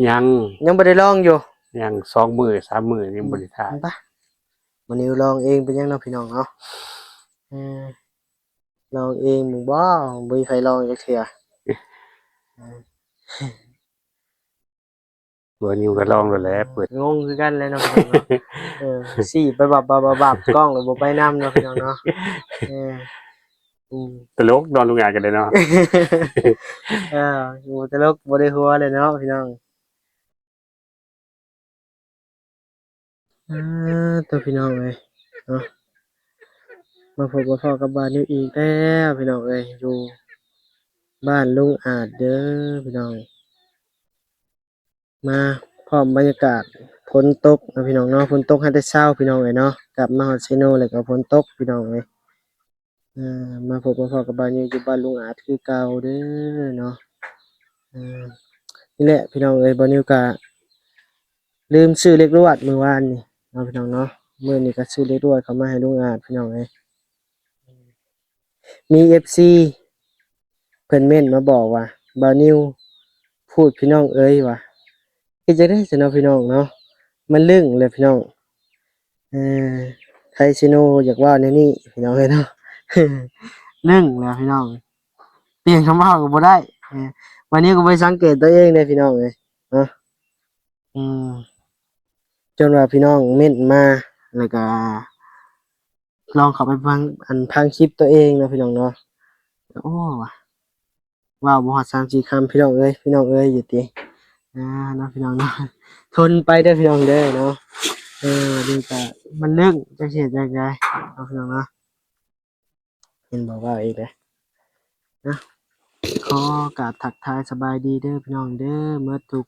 ຍັງ ຍັງບໍ່ໄດ້ລອງຢູ່ ຍັງສອງມື້ສາມມື້ຍັງບໍ່ໄດ້ຖ່າຍ ປະ ມື້ນີ້ລອງເອງເປັນຫຍັງເນາະພີ່ນ້ອງເນາະ ເອີ ລອງເອງເບິ່ງບໍ່ ບໍ່ມີໃຜລອງຈັກເທື່ອ ບໍ່ນິວກໍລອງໂລດແຫຼະ ເປີດ ງົງຄືກັນແຫຼະເນາະ ພີ່ນ້ອງເນາະ ເອີ ຊີ້ໄປບັບໆໆໆ ກ້ອງລະບໍ່ໄປນຳເນາະ ພີ່ນ້ອງເນາະ ເອີ ອືມ ຕະຫຼົກເນາະ ລຸງອາດກໍໄດ້ເນາະ ເອີ ບໍ່ຕະຫຼົກບໍ່ໄດ້ຫົວເລີຍເນາະ ພີ່ນ້ອງ ອ່າ ໂຕ ພີ່ນ້ອງເອີຍເນາະ ມາພົບມາພໍ້ກັບບ່າວນິວອີກແລ້ວ ພີ່ນ້ອງເອີຍ ຢູ່ບ້ານລຸງອາດເດີ ພີ່ນ້ອງ ມາພ້ອມບັນຍາກາດຝົນຕົກເນາະ ພີ່ນ້ອງເນາະ ຝົນຕົກຫາແຕ່ເຊົ້າ ພີ່ນ້ອງເອີຍເນາະ ກັບມາຮອດເຊໂນແລ້ວກໍຝົນຕົກ ພີ່ນ້ອງເອີຍ. ເອີ ມາພົບມາພໍ້ກັບບ່າວນິວຢູ່ບ້ານລຸງອາດຄືເກົ່າເດີເນາະ ເອີ ນີ້ແຫຼະພີ່ນ້ອງເອີຍ ບ່າວນິວກະລືມຊື້ເຫຼັກລວດມື້ວານນີ້ເນາະ ພີ່ນ້ອງເນາະ ມື້ນີ້ກະຊື້ເຫຼັກລວດເຂົ້າມາໃຫ້ລຸງອາດ ພີ່ນ້ອງເອີຍ ມີເອັຟຊີເພິ່ນເມັ້ນມາບອກວ່າ ບ່າວນິວ ພູດ ພີ່ນ້ອງເອີຍ ວ່າ ເຮັດຈັ່ງໃດຊັ້ນເນາະ ພີ່ນ້ອງເນາະ ມັນລຶ້ງແຫຼະພີ່ນ້ອງ ເອີ ໄທເຊໂນຢາກເວົ້າແນວນີ້ພີ່ນ້ອງເອີຍເນາະ ລຶ້ງແຫຼະພີ່ນ້ອງ ປ່ຽນຄຳເວົ້າກໍບໍ່ໄດ້ ເອີ ບາດນີ້ກໍໄປສັງເກດຕົວເອງເດ້ພີ່ນ້ອງເອີຍເນາະ ອືມ ຈົນວ່າພີ່ນ້ອງເມັ້ນມາ ແລ້ວກໍລອງເຂົ້າໄປຟັງ ອັນ ຟັງຄລິບຕົວເອງເນາະ ພີ່ນ້ອງເນາະ ໂອ້ ວ່າ ເວົ້າບໍ່ຮອດສາມສີ່ຄຳ ພີ່ນ້ອງເອີຍ ພີ່ນ້ອງເອີຍ ຢູ່ຕິ ອ່າ ເນາະ ພີ່ນ້ອງເນາະ ທົນໄປເດີພີ່ນ້ອງເດີເນາະ ເອີ ນີ້ກະມັນລຶ້ງ ຈັກຊິເຮັດຈັ່ງໃດເນາະ ພີ່ນ້ອງເນາະ ເຫັນບໍ່ ເວົ້າອີກແລ້ວເນາະ ຂໍກາບທັກທາຍສະບາຍດີເດີພີ່ນ້ອງເດີ ໝົດທຸກ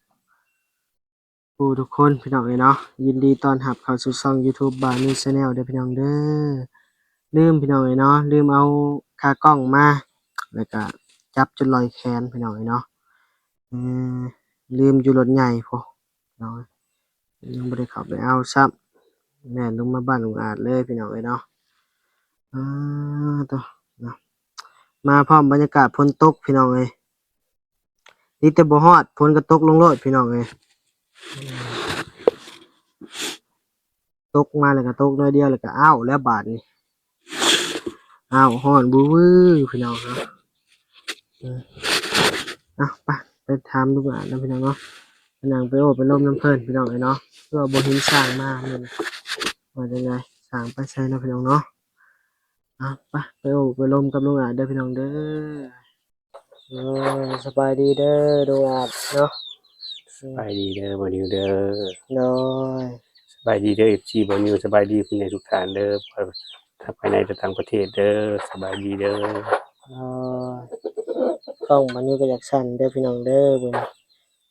ຜູ້ທຸກຄົນພີ່ນ້ອງເອີຍເນາະ ຍິນດີຕ້ອນຮັບເຂົ້າສູ່ຊ່ອງຢູທູບບ່າວນິວແຊນແນວເດີພີ່ນ້ອງເດີ ລືມພີ່ນ້ອງເອີຍເນາະ ລືມເອົາຂາກ້ອງມາ ແລ້ວກະຈັບຈົນລອຍແຂນພີ່ນ້ອງເອີຍເນາະ ເອີ ລືມຢູ່ລົດໃຫຍ່ພຸ້ນເນາະ ຍັງບໍ່ໄດ້ເຂົ້າໄປເອົາຊ້ຳ ແລ່ນລົງມາບ້ານລຸງອາດເລີຍພີ່ນ້ອງເອີຍເນາະ ອາ ໂຕ ເນາະ ມາພ້ອມບັນຍາກາດຝົນຕົກພີ່ນ້ອງເອີຍ ດີແຕ່ບໍ່ຮອດ ຝົນກໍຕົກລົງໂລດພີ່ນ້ອງເອີຍ ຕົກມາແລ້ວກໍຕົກໜ້ອຍດຽວ ແລ້ວກໍອ້າວແລ້ວບາດນີ້ ອ້າວ ຮ້ອນວືໆ ພີ່ນ້ອງເນາະ ເອີ ເອົາ ໄປ ໄປຖາມລູກຫຼານນຳພີ່ນ້ອງເນາະ ໄປນັ່ງໄປໂອ້ໄປລົມນຳເພິ່ນພີ່ນ້ອງເອີຍເນາະ ຄືວ່າບໍ່ເຫັນຊ່າງມາມື້ນີ້ ວ່າຈັ່ງໃດ ຊ່າງໄປໃສເນາະພີ່ນ້ອງເນາະ ເອົາ ໄປ ໄປໂອ້ໄປລົມກັບລຸງອາດເດີພີ່ນ້ອງເດີ. ໂດຍ ສະບາຍດີເດີລຸງອາດເນາະ ສະບາຍດີເດີບ່າວນິວເດີ ໂດຍ ສະບາຍດີເດີ ເອັຟຊີ ບ່າວນິວ ສະບາຍດີຜູ້ໃຫຍ່ທຸກທ່ານເດີ ທັງພາຍໃນ ແລະ ຕ່າງປະເທດເດີ ສະບາຍດີເດີ ໂດຍ ກ້ອງບ່າວນິວກໍຢາກສັ່ນເດີພີ່ນ້ອງເດີ ເບິ່ງ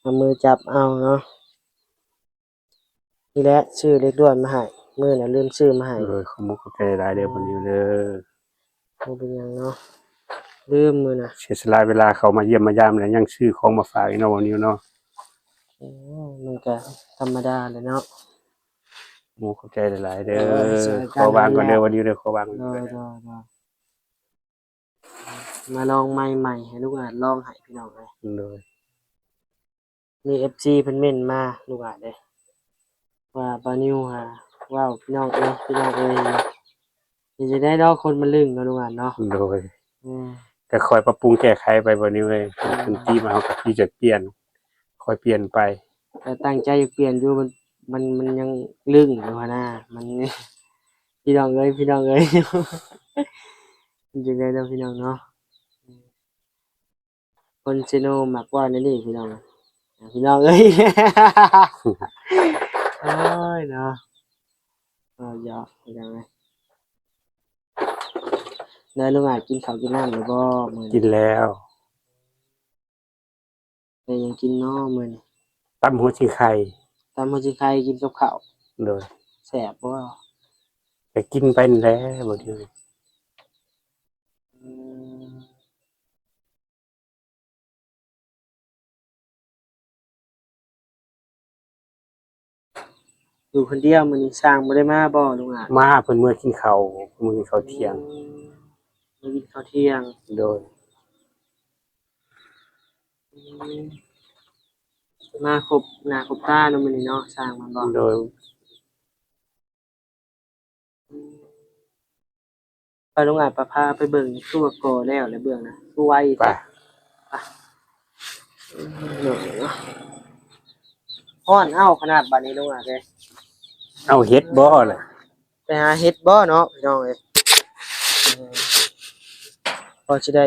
ເອົາມືຈັບເອົາເນາະ. ນີ້ແຫຼະ ຊື້ເຫຼັກລວດມາໃຫ້ ມື້ນັ້ນລືມຊື້ມາໃຫ້ ໂດຍ ຂໍມຸກຂອບໃຈຫຼາຍເດີ ເອີ ບ່າວນິວເດີ ບໍ່ເປັນຫຍັງເນາະ ລືມມື້ນະ ເສຍສະຫຼະເວລາເຂົ້າມາຢ້ຽມມາຢາມ ແລ້ວຍັງຊື້ຂອງມາຝາກອີກເນາະ ບ່າວນິວເນາະ ໂອ້ ມັນກະທຳມະດາແຫຼະເນາະ ໝູ່ຂອບໃຈຫຼາຍໆເດີ ຂໍວາງກ່ອນເດີ ບ່າວນິວເດີ ຂໍວາງກ່ອນເດີ ໂດຍ ໂດຍ ໂດຍ. ມາລອງໃໝ່ໆ ໃຫ້ລຸງອາດລອງໃຫ້ພີ່ນ້ອງເອີຍ ໂດຍ ມີເອັຟຊີເພິ່ນເມັ້ນມາລຸງອາດເດ້ ວ່າບ່າວນິວຫາເວົ້າພີ່ນ້ອງເອີຍ ພີ່ນ້ອງເອີຍ ເຮັດຈັ່ງໃດເນາະ ຄົນມັນລຶ້ງເນາະລຸງອາດເນາະ ໂດຍ ອືມ ກໍຄ່ອຍປັບປຸງແກ້ໄຂໄປບ່າວນິວເອີຍ ເອີ ເພິ່ນຕີມາເຮົາກໍຄືຈະປ່ຽນ ຄ່ອຍປ່ຽນໄປ ກໍຕັ້ງໃຈຢາກປ່ຽນຢູ່ ມັນ ມັນ ມັນຍັງລຶ້ງຢູ່ຫັ້ນນະ ມັນ ພີ່ນ້ອງເອີຍ ພີ່ນ້ອງເອີຍ ເປັນຈັ່ງໃດເນາະພີ່ນ້ອງເນາະ ຄົນເຊໂນມັກເວົ້າແນວນີ້ພີ່ນ້ອງ ພີ່ນ້ອງເອີຍ ໂອ້ຍເນາະ ເວົ້າຫຍອກພີ່ນ້ອງເອີຍ ແລ້ວລຸງອາດກິນເຂົ້າກິນນ້ຳແລ້ວບໍ່ມື້ນີ້ ກິນແລ້ວ. ໄດ້ຫຍັງກິນເນາະມື້ນີ້? ຕຳຫົວຊິງໄຄ ຕຳຫົວຊິງໄຄກິນກັບເຂົ້າ ໂດຍ ແຊບບໍ່? ກໍກິນໄປຫັ້ນແຫຼະ ບໍ່ຖືກ ອືມ ຢູ່ຄົນດຽວມື້ນີ້ ຊ່າງບໍ່ໄດ້ມາບໍ່ລຸງອາດ? ມາ ເພິ່ນເມືອກິນເຂົ້າ ເມືອກິນເຂົ້າທ່ຽງ ອືມ ເມືອກິນເຂົ້າທ່ຽງ ໂດຍ ອືມ ມາຄົບໜ້າຄົບຕາເນາະມື້ນີ້ເນາະ ຊ່າງມັນເນາະ. ໂດຍ. ໄປ ລຸງອາດ ໄປ ພາໄປເບິ່ງຕົວກໍ່ແລ້ວແຫຼະ ເບື້ອງນະ ຄືໄວແທ້. ໄປ. ໄປ. ເອີ ຮ້ອນເອົ້າຂະໜາດບາດນີ້ ລຸງອາດເອີຍ. ເອົາເຫັດບໍ່ລະ? ໄປຫາເຫັດບໍ່ເນາະ ພີ່ນ້ອງເອີຍ. ເອີ ພໍຊິໄດ້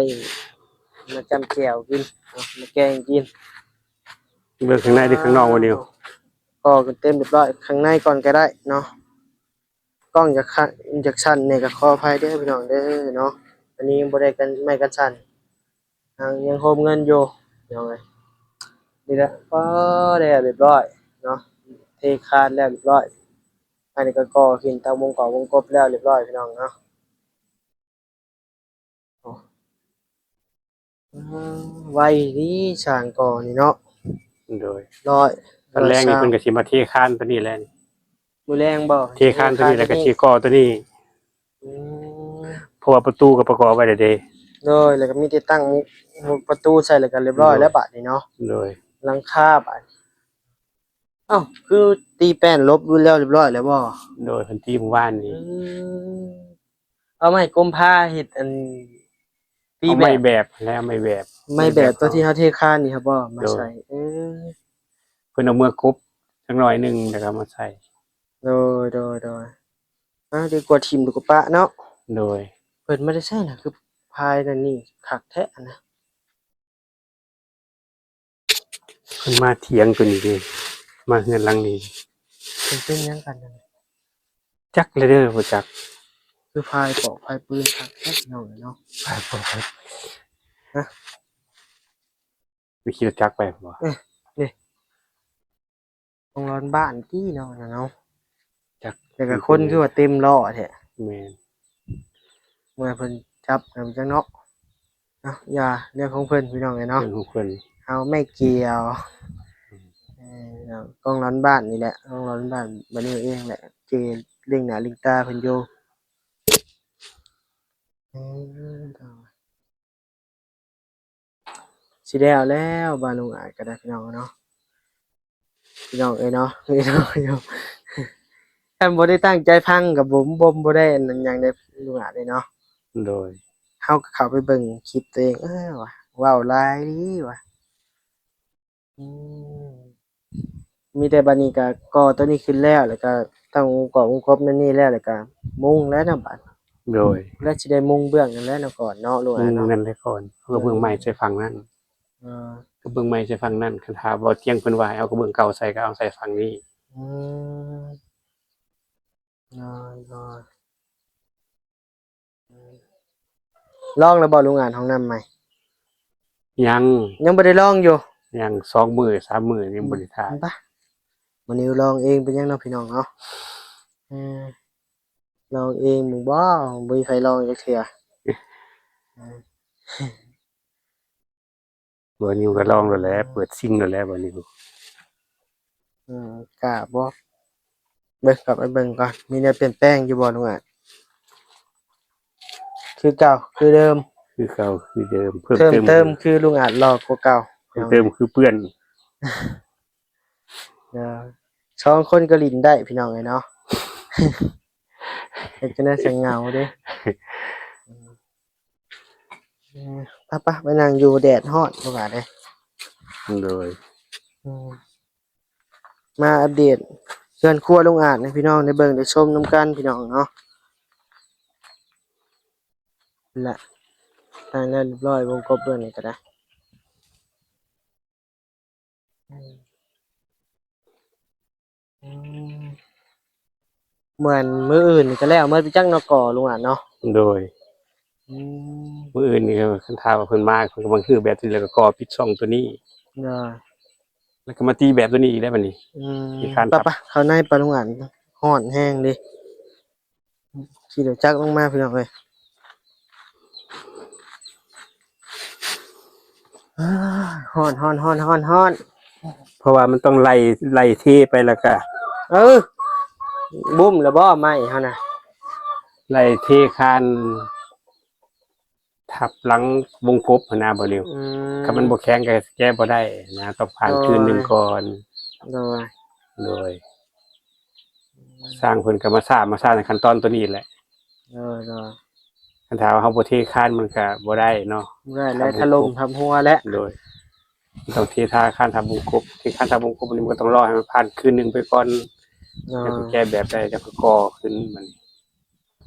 ມາຈ້ຳແຈ່ວກິນເນາະ ມາແກງກິນ. ເບິ່ງຂ້າງໃນ ຫຼື ຂ້າງນອກວະນິວ? ກໍ່ຂຶ້ນເຕັມຮຽບຮ້ອຍ ຂ້າງໃນກ່ອນກໍໄດ້ເນາະ. ກ້ອງຢາກຂະ ຢາກສັ່ນແດ່ກໍຂໍອະໄພເດີພີ່ນ້ອງເດີເນາະ. ອັນນີ້ຍັງບໍ່ໄດ້ກັນ ໄມ້ກັນສັ່ນ ຍັງ ຍັງໂຮມເງິນຢູ່ພີ່ນ້ອງເອີຍ. ນີ້ແຫຼະ ພໍແລ້ວຮຽບຮ້ອຍເນາະ ເທຄານແລ້ວຮຽບຮ້ອຍ. ອັນນີ້ກໍກໍ່ຂຶ້ນ ຕັ້ງວົງກໍ່ວົງກົບແລ້ວຮຽບຮ້ອຍ ພີ່ນ້ອງເນາະ. ໂອ້ ອືມ ໄວເດ ຊ່າງກໍ່ນີ້ເນາະ. ໂດຍ. ຮ້ອຍ ຕອນແລງນີ້ເພິ່ນກໍຊິມາເທຄານຕົວນີ້ແຫຼະ. ມື້ແລງບໍ່? ເທຄານຕົວນີ້ແລ້ວກໍຊິກໍ່ຕົວນີ້. ອືມ ເພາະວ່າປະຕູກໍປະກອບໄວ້ແລ້ວເດ້. ໂດຍ. ແລ້ວກໍມີແຕ່ຕັ້ງປະຕູໃສ່ ແລ້ວກໍຮຽບຮ້ອຍແລ້ວບາດນີ້ເນາະ. ໂດຍ. ຫຼັງຄາບາດ ເອົ້າ ຄືຕີແປ້ນລົບຢູ່ແລ້ວຮຽບຮ້ອຍແລ້ວບໍ່? ໂດຍ. ເພິ່ນຕີມື້ວານນີ້. ອືມ ເອົາໄມ້ກົມພາເຮັດອັນ ຕີແບບ ເອົາໄມ້ແບບແລ້ວ ໄມ້ແບບ ໄມ້ແບບ ໄມ້ແບບຕົວທີ່ເຮົາເທຄານນີ້ ເຮົາບໍ່ມາໃສ່. ໂດຍ. ເອີ ເພິ່ນເອົາເມືອກົບຈັກໜ້ອຍໜຶ່ງ ແລ້ວກໍມາໃສ່. ໂດຍ ໂດຍ ໂດຍ. ອາ ດີກວ່າຖິ້ມ ດີກວ່າປະເນາະ. ໂດຍ. ເພິ່ນມາແຕ່ໃສນະ ຄືພາຍນັ້ນນີ້ຄັກແທ້ຫັ້ນນະ. ເພິ່ນມາຖຽງຕົວນີ້ເດ້ ມາເຮືອນຫຼັງນີ້. ເພິ່ນເປັນຫຍັງກັນນັ້ນ? ຈັກແຫຼະເດີ ບໍ່ຈັກ. ຄືພາຍປອກພາຍປືນຄັກແທ້ພີ່ນ້ອງເອີຍເນາະ. ພາຍປອກ ຮະ? ໄປຂີ່ລົດຈັກໄປບໍ່? ເອີ ນີ້ ໂຮງລອນບ້ານຕິເນາະ ອັນນັ້ນເນາະ. ຈັກ ແຕ່ກໍຄົນຄືວ່າເຕັມລໍ້ແທ້. ແມ່ນ. ເມື່ອເພິ່ນຈັບນຳຈັກເນາະ. ເອົ້າ ຢ່າ ເລື່ອງຂອງເພິ່ນພີ່ນ້ອງເອີຍເນາະ. ເລື່ອງຂອງເພິ່ນ. ເຮົາໄມ່ກ່ຽວ. ອືມ ເອີ ເນາະ ໂຮງລອນບ້ານນີ້ແຫຼະ ໂຮງລອນບ້ານ ບ້ານນີ້ເອງແຫຼະ ເຈເລັງໜ້າເລັງຕາເພິ່ນຢູ່. ອືມ ຊິແລ້ວແລ້ວ ບ້ານລຸງອາດກໍໄດ້ ພີ່ນ້ອງເນາະ. ພີ່ນ້ອງເອີຍເນາະ ພີ່ນ້ອງຢູ່ ຄັນບໍ່ໄດ້ຕັ້ງໃຈຟັງກໍບໍ່ ບໍ່ ບໍ່ໄດ້ອັນຫຍັງເດ້ລຸງອາດເດ້ເນາະ. ໂດຍ. ເຮົາກໍເຂົ້າໄປເບິ່ງຄລິບຕົວເອງ ເອີ ວ່າເວົ້າຫຼາຍດີວ່າ. ອືມ ມີແຕ່ບາດນີ້ກໍກໍ່ຕົວນີ້ຂຶ້ນແລ້ວ ແລ້ວກໍຕັ້ງອົງກອບອົງກົບແນວນີ້ແລ້ວ ແລ້ວກໍມຸງແລ້ວນະບາດ. ໂດຍ. ແລ້ວຊິໄດ້ມຸງເບື້ອງນັ້ນແຫຼະເນາະ ກ່ອນເນາະ ຫຼືວ່າ ມຸງນັ້ນແຫຼະກ່ອນ ເພື່ອເບື້ອງໃໝ່ໃສ່ຝັ່ງນັ້ນ. ເອີ ເບື້ອງໃໝ່ໃສ່ຝັ່ງນັ້ນ ຄັນຖ້າບໍ່ຕຽງເພິ່ນວ່າໃຫ້ເອົາກະເບື້ອງເກົ່າໃສ່ ກໍເອົາໃສ່ຝັ່ງນີ້. ອືມ ໂດຍ ໂດຍ. ລອງແລ້ວບໍ່ລຸງອາດ ຫ້ອງນ້ຳໃໝ່? ຍັງ ຍັງບໍ່ໄດ້ລອງຢູ່. ຍັງ ສອງມື້ສາມມື້ຍັງບໍ່ໄດ້ຖ່າຍ. ປະ ມື້ນີ້ລອງເອງເປັນຫຍັງເນາະ ພີ່ນ້ອງເນາະ. ເອີ ລອງເອງບໍ່ ບໍ່ມີໃຜລອງຈັກເທື່ອ. ເອີ ບໍ່ນິວກໍລອງໂລດແຫຼະ ເປີດຊິງໂລດແຫຼະບໍ່ນິວ. ອືມ ກ້າບໍ່? ເບິ່ງ ກັບໄປເບິ່ງກ່ອນ ມີແນວປ່ຽນແປງຢູ່ບໍ່ລຸງອາດ? ຄືເກົ່າຄືເດີມ. ຄືເກົ່າຄືເດີມ ເພີ່ມ ເພີ່ມເຕີມ ເຕີມຄືລຸງອາດຫຼໍ່ກວ່າເກົ່າ. ເພີ່ມເຕີມຄືເປື້ອນ. ເອີ ສອງຄົນກໍຫຼິ້ນໄດ້ພີ່ນ້ອງເອີຍເນາະ. ເຮັດຈັ່ງໃດຈັ່ງເຫງົາເດ້. ເອີ ໄປໆ ໄປນັ່ງຢູ່ແດດຮ້ອນວ່າເດ້. ໂດຍ. ອືມ ມາອັບເດດເຮືອນຄົວລຸງອາດໃຫ້ພີ່ນ້ອງໄດ້ເບິ່ງໄດ້ຊົມນຳກັນພີ່ນ້ອງເນາະ. ລະ ຕັ້ງແລ້ວຮຽບຮ້ອຍ ວົງກົບເບື້ອງນີ້ກໍໄດ້. ອືມ ອືມ ເໝືອນມື້ອື່ນນີ້ກໍແລ້ວໝົດໄປຈັກເນາະ ກໍລຸງອາດເນາະ. ໂດຍ. ອືມ ມື້ອື່ນນີ້ຄັນຖ້າວ່າເພິ່ນມາ ເພິ່ນກໍມາຮື້ແບບນີ້ ແລ້ວກໍກໍ່ປິດຊ່ອງຕົວນີ້. ໂດຍ. ແລ້ວກໍມາຕີແບບຕົວນີ້ອີກແລ້ວບັດນີ້. ອືມ ຂີ້ຄ້ານ ໄປໆ ເຂົ້າໃນໄປລຸງອາດ ຮ້ອນແຮງເດ້. ຂີ່ລົດຈັກລົງມາພີ່ນ້ອງເອີຍ. ຮ້ອນ ຮ້ອນ ຮ້ອນ ຮ້ອນ ຮ້ອນ. ເພາະວ່າມັນຕ້ອງໄລ່ ໄລ່ເທໄປແລ້ວກະ ເອີ ບຸ້ມແລ້ວບໍ່ໄມ້ເຮົານະ? ໄລ່ເທຄານ. ທັບຫຼັງວົງກົບຫັ້ນນະ ບ່າວນິວ. ອືມ ຄັນມັນບໍ່ແຂງກໍແກະບໍ່ໄດ້ນະ ຕ້ອງຜ່ານ ໂດຍ ຄືນໜຶ່ງກ່ອນ. ໂດຍ ໂດຍ ຊ່າງເພິ່ນກໍມາສ້າງ ມາສ້າງໃນຂັ້ນຕອນຕົວນີ້ແຫຼະ. ໂດຍ ໂດຍ ຄັນຖ້າວ່າເຮົາບໍ່ເທຄານມັນກໍບໍ່ໄດ້ເນາະ ບໍ່ໄດ້ແຫຼະ ຖະຫຼົ່ມທັບຫົວແຫຼະ. ໂດຍ ຕ້ອງເທທາຄານທັບວົງກົບ ເທຄານທັບວົງກົບນີ້ ມັນກໍຕ້ອງລໍໃຫ້ມັນຜ່ານຄືນໜຶ່ງໄປກ່ອນ. ໂດຍ ແລ້ວກໍແກະແບບໄດ້ ແລ້ວກໍກໍ່ຂຶ້ນມັນ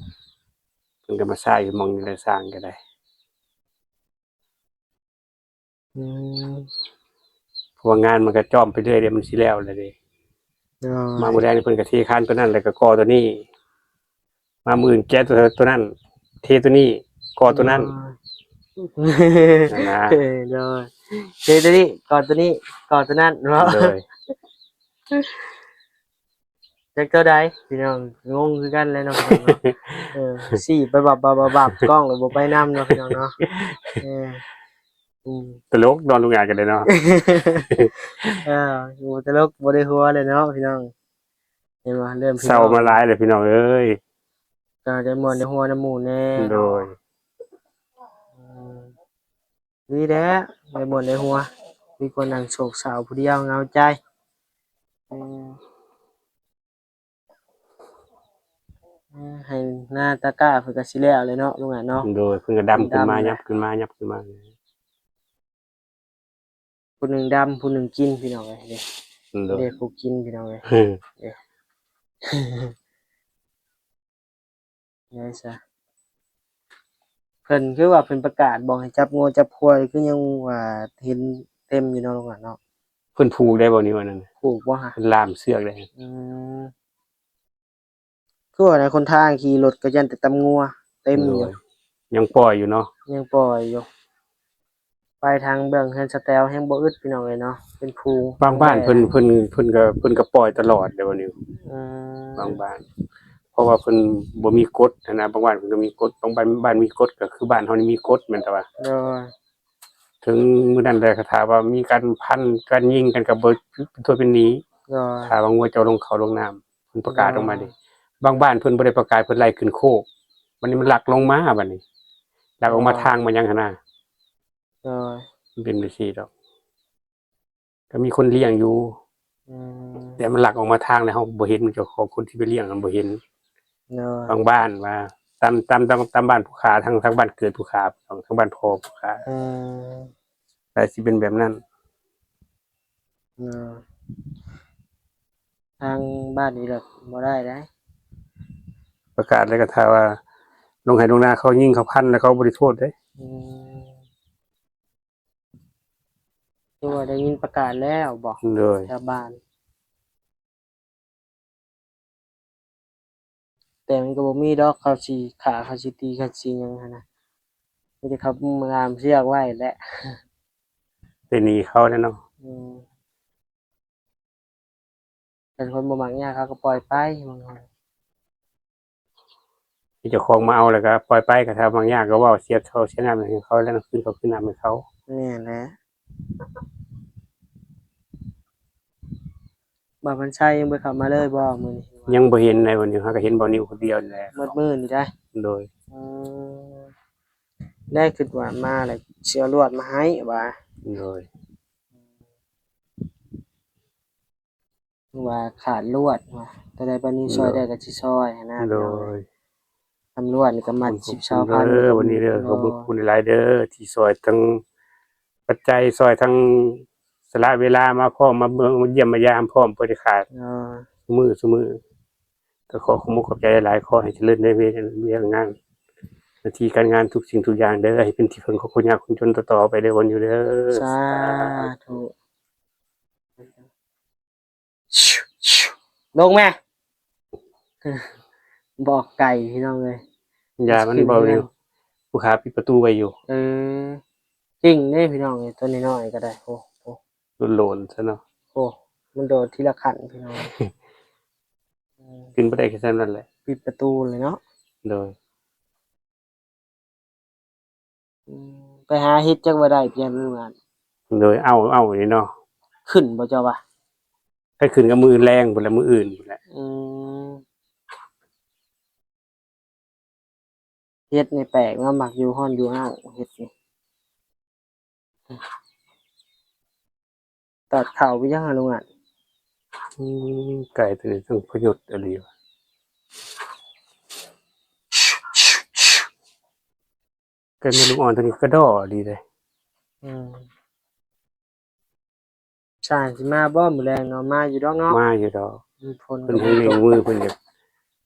ເພິ່ນກໍມາໃສ່ໝ່ອງນີ້ແຫຼະ ສ້າງກໍໄດ້. ອືມ ເພາະວ່າງານມັນກໍຈ້ອມໄປເລື້ອຍເດ້ ມັນຊິແລ້ວແລ້ວເດ້. ໂດຍ ມາມື້ແລງນີ້ເພິ່ນກໍເທຄານຕົວນັ້ນ ແລ້ວກໍກໍ່ຕົວນີ້. ມາມື້ອື່ນແກະຕົວ ຕົວນັ້ນ ເທຕົວນີ້ ກໍ່ຕົວນັ້ນ. ໂດຍ ນັ້ນນະ ໂດຍ ເທຕົວນີ້ ກໍ່ຕົວນີ້ ກໍ່ຕົວນັ້ນເນາະ. ໂດຍ ຈັກຕົວໃດພີ່ນ້ອງ ງົງຄືກັນແຫຼະເນາະ ພີ່ນ້ອງເນາະ. ເອີ ຊີ້ໄປບັບໆໆໆ ກ້ອງແລ້ວບໍ່ໄປນຳເນາະ ພີ່ນ້ອງເນາະ. ເອີ ອືມ ຕະຫຼົກເນາະ ລຸງອາກໍໄດ້ເນາະ. ເອີ ບໍ່ຕະຫຼົກບໍ່ໄດ້ຫົວເລີຍເນາະ ພີ່ນ້ອງ. ເຫັນບໍ່ ເລີ່ມເສົ້າມາຫຼາຍແລ້ວ ພີ່ນ້ອງເອີຍ. ກໍໄດ້ມ່ວນໄດ້ຫົວນຳໝູ່ແດ່. ໂດຍ ເນາະ ອືມ ດີແລ້ວ ໄດ້ມ່ວນໄດ້ຫົວ ດີກວ່ານັ່ງໂສກເສົ້າຜູ້ດຽວເຫງົາໃຈ. ອືມ ອືມ ໄຮ່ນາຕາກ້າເພິ່ນກໍຊິແລ້ວແລ້ວເນາະ ລຸງອາເນາະ. ໂດຍ ເພິ່ນກໍດຳຂຶ້ນມາ ດຳແລ້ວ ຫຍັບຂຶ້ນມາ ຫຍັບຂຶ້ນມາ. ຜູ້ໜຶ່ງດຳ ຜູ້ໜຶ່ງກິນ ພີ່ນ້ອງເອີຍ. ເດ້ ໂດຍ ເດ້ຜູ້ກິນ ພີ່ນ້ອງເອີຍ. ເດ້ ໄດ້ຊະ ເພິ່ນຄືວ່າເພິ່ນປະກາດບອກໃຫ້ຈັບງົວຈັບຄວາຍ ຄືຍັງວ່າເຫັນເຕັມຢູ່ເນາະ ລຸງອາເນາະ. ເພິ່ນຜູກໄດ້ບໍ່ນີ້ ວ່ານັ້ນ ຜູກບໍ່ຫະ? ເພິ່ນລ່າມເຊືອກໄດ້. ອືມ ຄືວ່າໃນຄົນທາງຂີ່ລົດກໍຢ້ານແຕ່ຕຳງົວເຕັມຢູ່. ໂດຍ ຍັງປ່ອຍຢູ່ເນາະ ຍັງປ່ອຍຢູ່. ໄປທາງເບື້ອງເຮືອນສະແຕວແຮງບໍ່ອຶດ ພີ່ນ້ອງເອີຍເນາະ ເປັນພູ. ບາງບ້ານເພິ່ນ ເພິ່ນ ເພິ່ນກໍ ເພິ່ນກໍປ່ອຍຕະຫຼອດເດ້ ວ່ານີ້. ອືມ ບາງບ້ານ ເພາະວ່າເພິ່ນບໍ່ມີກົດຫັ້ນນະ ບາງບ້ານເພິ່ນກໍມີກົດ ບາງບ້ານ ບ້ານມີກົດ ກໍຄືບ້ານເຮົານີ້ມີກົດ ແມ່ນແຕ່ວ່າ. ໂດຍ ເຖິງມື້ນັ້ນແຫຼະ ກໍຖ້າວ່າມີການຟັນການຍິງກັນ ກໍບໍ່ເປັນໂທດເປັນໜີ. ໂດຍ ຖ້າວ່າງົວເຈົ້າລົງເຂົ້າລົງນ້ຳ ເພິ່ນປະກາດອອກມາເດ້. ໂດຍ ບາງບ້ານເພິ່ນບໍ່ໄດ້ປະກາດ ເພິ່ນໄລ່ຂຶ້ນໂຄກ ບັດນີ້ມັນລັກລົງມາ ບັດນີ້ລັກອອກມາ ໂດຍ ທາງມາຫຍັງຫັ້ນນະ. ໂດຍ ມັນເປັນຈັ່ງຊີ້ດອກ ກໍມີຄົນລ້ຽງຢູ່. ອືມ ແຕ່ມັນລັກອອກມາທາງແລ້ວ ເຮົາບໍ່ເຫັນ ເຈົ້າຂອງຄົນທີ່ໄປລ້ຽງຫັ້ນບໍ່ເຫັນ. ໂດຍ ບາງບ້ານວ່າ ຕາມ ຕາມ ຕາມ ຕາມບ້ານຜູ້ຂ້າ ທາງ ທາງບ້ານເກີດຜູ້ຂ້າ ທາງ ທາງບ້ານພໍ່ຜູ້ຂ້າ. ອືມ ແຕ່ຊິເປັນແບບນັ້ນ. ເອີ ທາງບ້ານນີ້ແຫຼະບໍ່ໄດ້ໃດ ປະກາດແລ້ວ ກໍຖ້າວ່າລົງໄຮ່ລົງນາ ເຂົາຍິງເຂົາຟັນແລ້ວ ເຂົາບໍ່ໄດ້ໂທດເດ້. ອືມ ຄືວ່າໄດ້ຍິນປະກາດແລ້ວບໍ? ໂດຍ ແຖວບ້ານ ແຕ່ມັນກໍບໍ່ມີດອກ ເຂົາຊິຂ້າ ເຂົາຊິຕີ ເຂົາຊິຫຍັງຫັ້ນນະ ມີແຕ່ເຂົາລ່າມເຊືອກໄວ້ແຫຼະ. ເປັນໜີເຂົາແຫຼະເນາະ. ອືມ ຄັນຄົນບໍ່ມັກຍາກ ເຂົາກໍປ່ອຍໄປ. ມີເຈົ້າຂອງມາເອົາແລ້ວກໍປ່ອຍໄປ ກໍຖ້າມັກຍາກກໍເວົ້າເສຍເຂົ້າເສຍນ້ຳໃຫ້ເຂົາ ແລ້ວນຳຄືນເຂົ້າຄືນນ້ຳໃຫ້ເຂົາ. ແມ່ນແຫຼະ. ບ່າວພັນໄຊຍັງບໍ່ໄດ້ເຂົ້າມາເລີຍບໍ່ມື້ນີ້? ຍັງບໍ່ເຫັນໃດ ມື້ນີ້ເຮົາກໍເຫັນບ່າວນິວຄົນດຽວນີ້ແຫຼະ ໝົດມື້ນີ້ໄດ໋. ໂດຍ. ອືມ ແລະຄິດວ່າມາແລ້ວຊິເອົາລວດມາໃຫ້ວ່າ. ໂດຍ. ວ່າຂາດລວດວ່າ ຕົວໃດປານີຊ່ອຍໄດ້ກໍຊິຊ່ອຍຫັ້ນນະ. ໂດຍ. ຕຳຫຼວດນີ້ກໍມັດສິບຊາວພັນເດີ ວັນນີ້ເດີ. ໂດຍ. ຂອບຄຸນຫຼາຍໆເດີ ທີ່ຊ່ອຍທັງປັດໄຈ ຊ່ອຍທັງສະຫຼະເວລາມາພ້ອມ ມາເບິ່ງ ມາຢ້ຽມມາຢາມພ້ອມບໍ່ໄດ້ຂາດ. ໂດຍ. ຊຸມື້ ຊຸມື້ ກໍຂໍຂອບອົກຂອບໃຈຫຼາຍໆ ຂໍໃຫ້ຈະເລີນໃນວຽກງານ ໜ້າທີ່ການງານທຸກສິ່ງທຸກຢ່າງເດີ ໃຫ້ເປັນທີ່ເພິ່ງຂອງຄົນຍາກຄົນຈົນຕໍ່ໆໄປເດີ ວັນນີ້ເດີ. ສາທຸ. ລົງແມ່ ບອກໄກ່ພີ່ນ້ອງເອີຍ. ຢ່າມັນບໍ່ຢູ່ ຜູ້ຂ້າປິດປະຕູໄວ້ຢູ່. ເອີ ຈິງເດ້ພີ່ນ້ອງເອີຍ ຕົວນ້ອຍໆກໍໄດ້. ໂອ້ ໂອ້ ໂລນໆຊະເນາະ. ໂອ້ ມັນໂດດທີລະຂັ້ນພີ່ນ້ອງ. ຂຶ້ນບໍ່ໄດ້ຄືຊັ້ນນັ້ນແຫຼະ ປິດປະຕູເລີຍເນາະ. ໂດຍ. ອືມ ໄປຫາເຫັດຈັກວ່າໄດ້ປຽນມື້ວານ. ໂດຍ. ເອົາ ເອົານີ້ເນາະ. ຂຶ້ນບໍ່ເຈົ້າວ່າ? ໄປຂຶ້ນກໍມື້ແລງພຸ້ນແຫຼະ ມື້ອື່ນພຸ້ນແຫຼະ. ອືມ. ເຫັດນີ້ແປກເນາະ ມັກຢູ່ຮ້ອນຢູ່ອ້າວ ເຫັດນີ້. ຕອດເຂົ້າໄປຍັງຫາລຸງອັດ? ອືມ ໄກ່ຕົວນີ້ຕ້ອງພະຍົດອີ່ຫຼີວ່າ ໄກ່ແມ່ລູກອ່ອນຕົວນີ້ກະດໍ້ອີ່ຫຼີເດ້. ອືມ ຊ່າງຊິມາບໍ່ມື້ແລງເນາະ? ມາຢູ່ດອກເນາະ ມາຢູ່ດອກ. ອືມ ຝົນເພິ່ນກະບໍ່ຕົກ ເລັ່ງມື ເພິ່ນຢາກ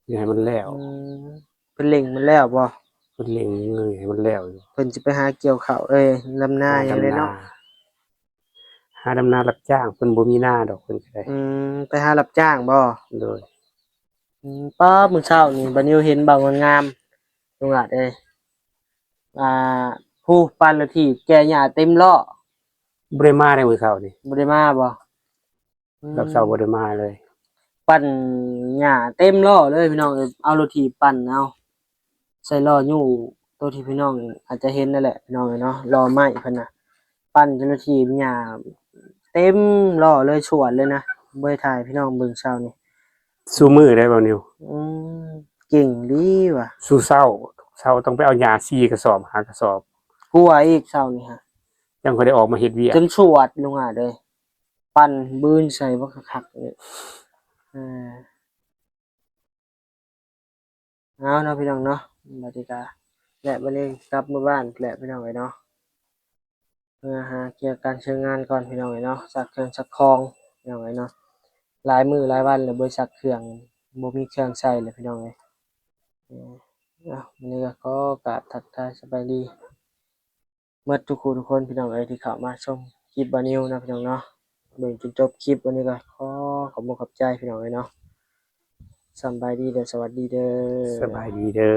ຢາກໃຫ້ມັນແລ້ວ. ອືມ ເພິ່ນເລັ່ງມັນແລ້ວບໍ່? ເພິ່ນເລັ່ງມືໃຫ້ມັນແລ້ວຢູ່. ເພິ່ນຊິໄປຫາກ່ຽວເຂົ້າ ເອີຍ ດຳນາຫຍັງເດ້ເນາະ? ຫາດຳນາ ຫາດຳນາຮັບຈ້າງ ເພິ່ນບໍ່ມີນາດອກ ເພິ່ນກະໄດ້. ອືມ ໄປຫາຮັບຈ້າງບໍ່? ໂດຍ. ອືມ ປ້າ ມື້ເຊົ້ານີ້ ບ່າວນິວເຫັນບ່າວງາມ ລຸງອາດເອີຍ ອ່າ ຜູ້ປັ່ນລົດຖີບແກ່ຫຍ້າເຕັມລໍ້. ບໍ່ໄດ້ມາໃນມື້ເຊົ້ານີ້. ບໍ່ໄດ້ມາບໍ່? ອືມ ຕອນເຊົ້າບໍ່ໄດ້ມາເລີຍ. ປັ່ນຫຍ້າເຕັມລໍ້ເລີຍພີ່ນ້ອງເອີຍ ເອົາລົດຖີບປັ່ນເອົາ ໃສ່ລໍ້ຍູ້ ໂຕທີ່ພີ່ນ້ອງອາດຈະເຫັນນັ້ນແຫຼະພີ່ນ້ອງເອີຍເນາະ ລໍ້ໄມ້ເພິ່ນນະ ປັ່ນຈົນລົດຖີບຫຍ້າເຕັມລໍ້ເລີຍ ຊວດເລີຍນະ. ບໍ່ໄດ້ຖ່າຍໃຫ້ພີ່ນ້ອງເບິ່ງເຊົ້ານີ້. ຊູ່ມື້ໄດ໋ບ່າວນິວ. ອືມ ເກັ່ງດີວ່າ. ຊູ່ເຊົ້າ ເຊົ້າຕ້ອງໄປເອົາຫຍ້າສີ່ກະສອບ ຫ້າກະສອບ ກວ່າອີກເຊົ້ານີ້ຫະ ຈັ່ງຄ່ອຍໄດ້ອອກມາເຮັດວຽກ ຈົນຊວດລຸງອາດເອີຍ ປັ່ນບືນໃສ່ບັກຄັກໆ ເອີ. ເອົາເນາະພີ່ນ້ອງເນາະ ບັດນີ້ກະ ແລະ ບັດນີ້ກັບເມືອບ້ານແຫຼະພີ່ນ້ອງເອີຍເນາະ ເມືອຫາເຄື່ອງການເຄື່ອງງານກ່ອນພີ່ນ້ອງເອີຍເນາະ ຊັກເຄື່ອງຊັກຂອງພີ່ນ້ອງເອີຍເນາະ. ຫຼາຍມື້ຫຼາຍວັນແລ້ວບໍ່ໄດ້ຊັກເຄື່ອງ ບໍ່ມີເຄື່ອງໃຊ້ແລ້ວພີ່ນ້ອງເອີຍ. ເອີ ເອົາ ມື້ນີ້ກະຂໍກາບທັກທາຍສະບາຍດີ ໝົດທຸກຜູ້ທຸກຄົນພີ່ນ້ອງເອີຍ ທີ່ເຂົ້າມາຊົມຄລິບບ່າວນິວເນາະພີ່ນ້ອງເນາະ ເບິ່ງຈົນຈົບຄລິບ. ວັນນີ້ກະຂໍຂອບອົກຂອບໃຈພີ່ນ້ອງເອີຍເນາະ. ສະບາຍດີເດີ ສະຫວັດດີເດີ ສະບາຍດີເດີ.